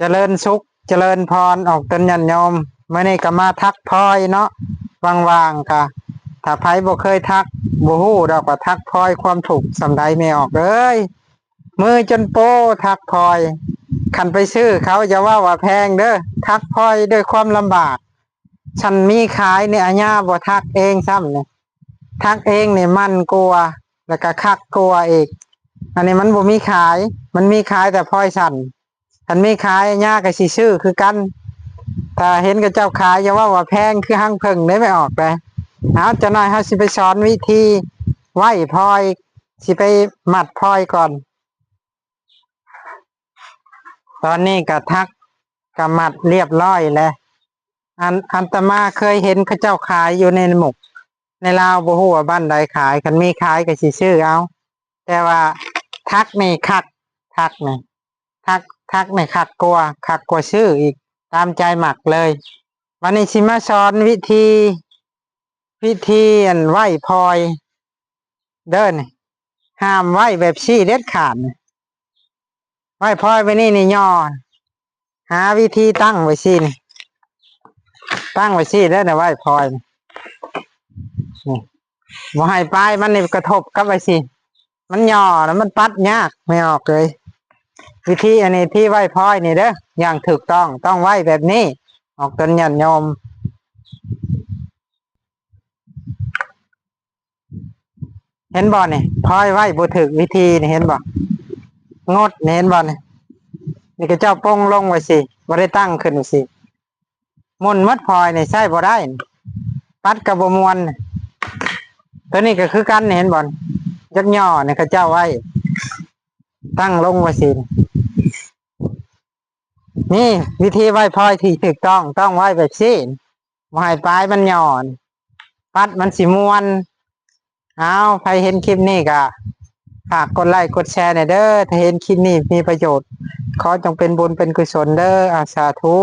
ຈະເລີນສຸກ ຈະເລີນພອນ ອອກຕົນຍາດໂຍມ. ມື້ນີ້ກໍມາທັກພອຍເນາະ, ວ່າງໆ ກະ ຖ້າໃຜບໍ່ເຄີຍທັກ ບໍ່ຮູ້ດອກວ່າທັກພອຍຄວາມທຸກສ່ຳໃດ ແມ່ອອກເອີຍ. ມືຈົນໂປ້ທັກພອຍ, ຄັນໄປຊື້ເຂົາຢ່າເວົ້າວ່າແພງເດີ້, ທັກພອຍດ້ວຍຄວາມລຳບາກ. ຊັ້ນມີຂາຍນີ້ ອາຍາບໍ່ທັກເອງຊ້ຳນີ້, ທັກເອງນີ້ມັນກວ່າ ແລ້ວກໍຄັກກວ່າອີກ. ອັນນີ້ມັນບໍ່ມີຂາຍ, ມັນມີຂາຍແຕ່ພອຍຊັ້ນ. ຄັນມີຂາຍ ຍາກໍຊິຊື້ຄືກັນ. ຖ້າເຫັນເຂົາເຈົ້າຂາຍ ຢ່າເວົ້າວ່າແພງ ຄືຮັງເຜິ້ງເດ້ ແມ່ອອກເດ້. ເອົາ ຈັກໜ້ອຍເຮົາຊິໄປສອນວິທີໄຫວ້ພອຍ, ຊິໄປມັດພອຍກ່ອນ. ຕອນນີ້ກໍທັກ ກໍມັດລຽບຮ້ອຍແລ້ວ. ອັນ ອາດຕະມາເຄີຍເຫັນເຂົາເຈົ້າຂາຍຢູ່ໃນໝົກ ໃນລາວ ບໍ່ຮູ້ວ່າບ້ານໃດຂາຍ, ຄັນມີຂາຍກໍຊິຊື້ເອົາ. ແຕ່ວ່າທັກນີ້ຄັກ, ທັກນີ້ ທັກ ທັກນີ້ຄັກກວ່າ, ຄັກກວ່າຊື້ອີກ, ຕາມໃຈມັກເລີຍ. ບັດນີ້ຊິມາສອນວິທີ ວິທີອັນໄຫວ້ພອຍເດີ້ນີ້, ຫ້າມໄຫວ້ແບບຊີ້ເດັດຂາດ. ໄຫວ້ພອຍໄວ້ນີ້ນີ້ ຍໍ ຫາວິທີຕັ້ງໄວ້ຊີ້ນີ້, ຕັ້ງໄວ້ຊີ້ເດີ້ນະ ໄຫວ້ພອຍນີ້. ນີ້ ບໍ່ໃຫ້ປາຍມັນນີ້ກະທົບກັບໄວ້ຊີ້, ມັນຍໍແລ້ວມັນປັດຍາກ ແມ່ອອກເອີຍ. ວິທີອັນນີ້ ທີ່ໄຫວ້ພອຍນີ້ເດີ້ ຢ່າງຖືກຕ້ອງ ຕ້ອງໄຫວ້ແບບນີ້ ອອກຕົນຍາດໂຍມ. ເຫັນບໍ່ນີ້ ພອຍໄຫວ້ບໍ່ຖືກວິທີນີ້ ເຫັນບໍ່? ງົດນີ້ ເຫັນບໍ່ນີ້? ນີ້ເຂົາເຈົ້າປົງລົງໄວ້ຊີ້ ບໍ່ໄດ້ຕັ້ງຂຶ້ນໄວ້ຊີ້, ໝຸ່ນໝົດພອຍນີ້ ໃຊ້ບໍ່ໄດ້, ປັດກໍບໍ່ມ່ວນ. ໂຕນີ້ກໍຄືກັນນີ້ ເຫັນບໍ່? ຈັກຍໍນີ້ ເຂົາເຈົ້າໄຫວ້ ຕັ້ງລົງໄວ້ຊີ້. ນີ້ວິທີໄຫວ້ພອຍທີ່ຖືກຕ້ອງ ຕ້ອງໄຫວ້ແບບຊີ້ ບໍ່ໃຫ້ປາຍມັນຫຍໍ້ ປັດມັນຊິມ່ວນ. ເອົາ ໃຜເຫັນຄລິບນີ້ກະຝາກກົດໄລ້ກົດແຊແດ່ເດີ້, ຖ້າເຫັນຄລິບນີ້ມີປະໂຫຍດ ຂໍຈົ່ງເປັນບຸນເປັນກຸສົນເດີ້. ອາ ສາທຸ.